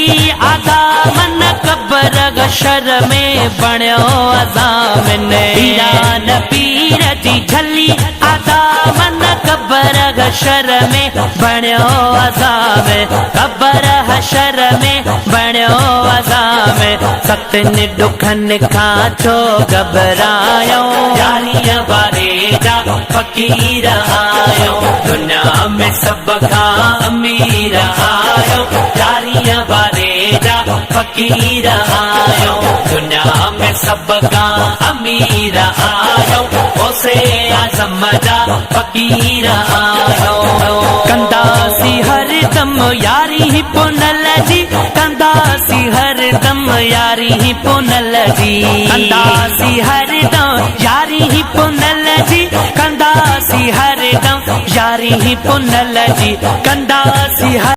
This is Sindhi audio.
جهلي آ دامن قبر حشر ۾ بڻيو ضامن. پيران پير جي جهلي آ دامن قبر حشر ۾ بڻيو ضامن. قبر حشر ۾ بڻيو ضامن. سختن ڏکن کان ڇو گهٻرايو. ياريء واري جا فقير آهيو. دنيا ۾ سڀ کان امير آهيو. ياريء واري جا فقير آهيو. دنيا ۾ سڀ کان امير آهيو. غوث اعظم جا فقير آهيو. ڪنداسين هر دم ياري پنهل جي. ڪنداسين هر دم ياري پنهل جي. ڪنداسين هر دم ياري پنهل جي. ڪنداسين هر دم ياري پنهل جي. ڪنداسين هر.